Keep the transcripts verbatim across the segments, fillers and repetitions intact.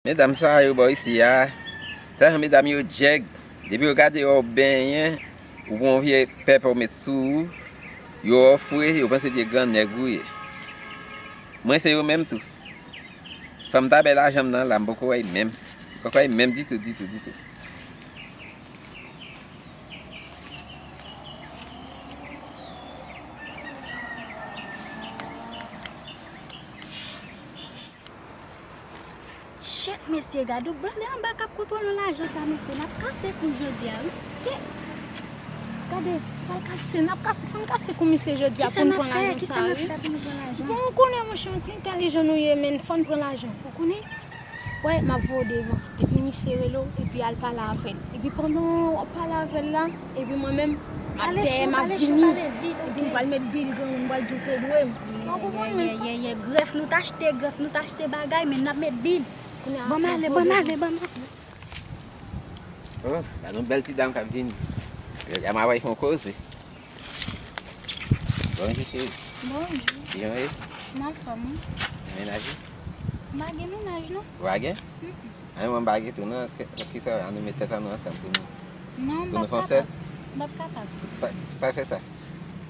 Medam sa yo bò isi a, tèlman medam yo djèg, depi yo gade yo w benyen, ou pran yon vye pèpè ou met sou ou, yo wè w fre, yo panse se gran nèg ou ye. Mwen se yo menm tou. Fanm ta bay lajan m nan la, m poko wè y menm. M poko wè y menm ditou, ditou, ditou. Shit, mesye, gade w blòdè anba k ap kontwole lajan sa, mesye. N ap kase kou jodi a, wi. Ke, gade, pral kase, n ap kase, fò n kase kou misye jodi a pou n pran lajan sa, wi. Bon, ou konnen, monchè, yon ti entèlijan nou ye, men fò n pran lajan, ou konnen? Wè, m ap voye w devan. Depi misye rele w, epi al pale avè l. Epi pandan w ap pale avè l la, epi mwen menm, m ap dèyè, m ap vini. Epi m pral met bil, granmoun, m pral di w te dwe m. Ou konprann mwen? Ye, ye, ye, grèf nou t achte, grèf nou t achte bagay, men n ap met bil. Ban m ale, ban m ale, ban m ale. Oh, gade yon bèl ti dam k ap vini. Gade, m ap al fè yon koze. Bonjou, cheri. Bonjou. Kijan w ye? M anfòm, wi. Gen mennaj ou? M pa gen mennaj, non. Ou pa gen? Mm-mm. A, mwen m pa gen tou, non. Kisa, ann nou met tèt ann nou ansanm pou nou, non, pou nou fè yon sèl? M p ap kapab. Sa, sa fè sa?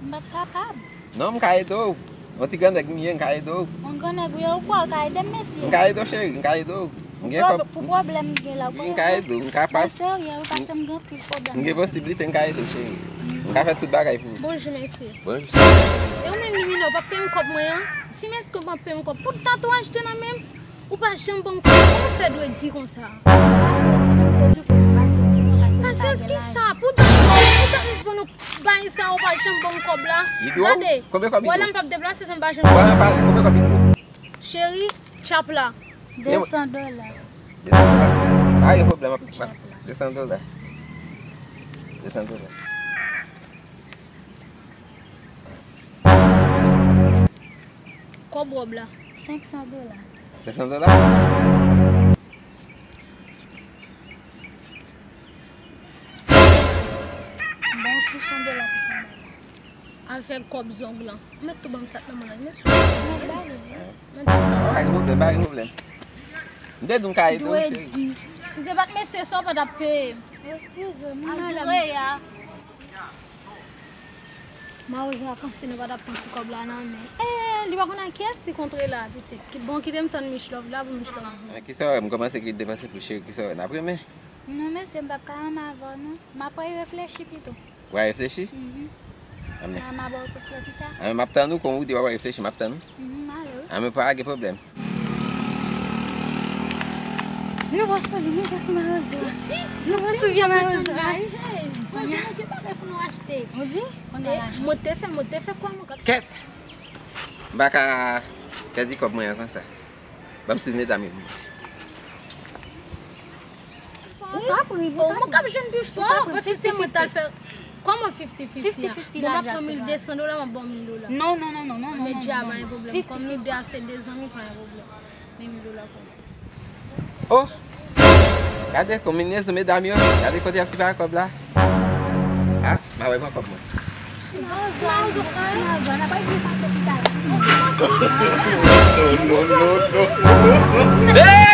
M p ap kapab. Non, m ka ede w. Yon ti grannèg m ye, m ka ede w. Yon grannèg ou ye, ou kwè ou ka ede m, mesye? M ka ede w, cheri, m ka ede w. M gen kòb. Pou pwoblèm m gen la, ou kwè m ka ede w, m kapab. Mwen serye, wi, paske m gen anpil pwoblèm. M gen posiblite, m ka ede w, cheri. M ka fè tout bagay pou ou. Bonjou, mesye. Bonjou. E ou menm, Limina, ou p ap peye m kòb mwen an? Di m èske ou p ap peye m kòb? Pou tatouaj te nan men m, ou pa janm ban m kòb. Kòman w fè dwe di konsa? Pasyans kisa? Pou tatouaj, pou tatouaj, pou nou bay sa, ou pa janm ban m kòb la. Gade, wè la m p ap deplase san m pa jwenn kòb. Cheri, tchap la. De san dola. De san dola? Pa gen pwoblèm, ap, ap, de san dola. De san dola. Kòb wòb la. Senk san dola. Senk san dola? Bon, senk san dola pou sa. Avèk kòb zong lan. Ou mèt tou ban m sa k nan men w la. Men sou. Mwen ba li. Pa gen pwoblèm, pa gen pwoblèm. M te di w m ka ede w, cheri. Si se pa t mesye sa, w pa t ap peye m. Eskize m, madanm. Andreya. Mawozo a panse nou pa t ap pran ti kòb la nan men. Eh, li pa konn ak kiyès li kontre la, pitit. Bon, kite m tann Mich Love la pou Mich Love vini. Kisa w wè, m kòmanse ki depanse pou cheri, kisa w wè, n ap renmen? Non, mesye, m p ap ka renmen avè w, non. M ap reflechi pito. Ou a reflechi? Mhm. Anben. M a ba w repons la pita. Anben, m ap tann ou, kon ou di w ap reflechi, m ap tann ou. Mhm, m ale, wi. Anben, pa gen pwoblèm. Nouvo soulye, nouvo soulye mawozo. Nouvo soulye mawozo. Hey, mwen te pare pou nou achte. Ou di? Mwen te fè, mwen te fè kwa mwen. Kèt! M pa ka pèdi kòb mwen an konsa. Ban m swiv medam yo pou mwen. Ou p ap rive, ou p ap rive. Ou k ap jwenn pi fò, paske se mwen t al fè. Kòman fifty fifty a? Bon, m ap pran mil de san dola, m ap ba w mil dola. Non, non, non, non, non, non, non, non, non. Medya, pa gen pwoblèm. Kòm nou de a se de zanmi, pa gen pwoblèm. Men mil dola pou mwen. Oh! Gade konbinezon medam yo. Gade kote y ap sipare kòb la. Ah, m a wè pran kòb mwen. Non, non, non, non.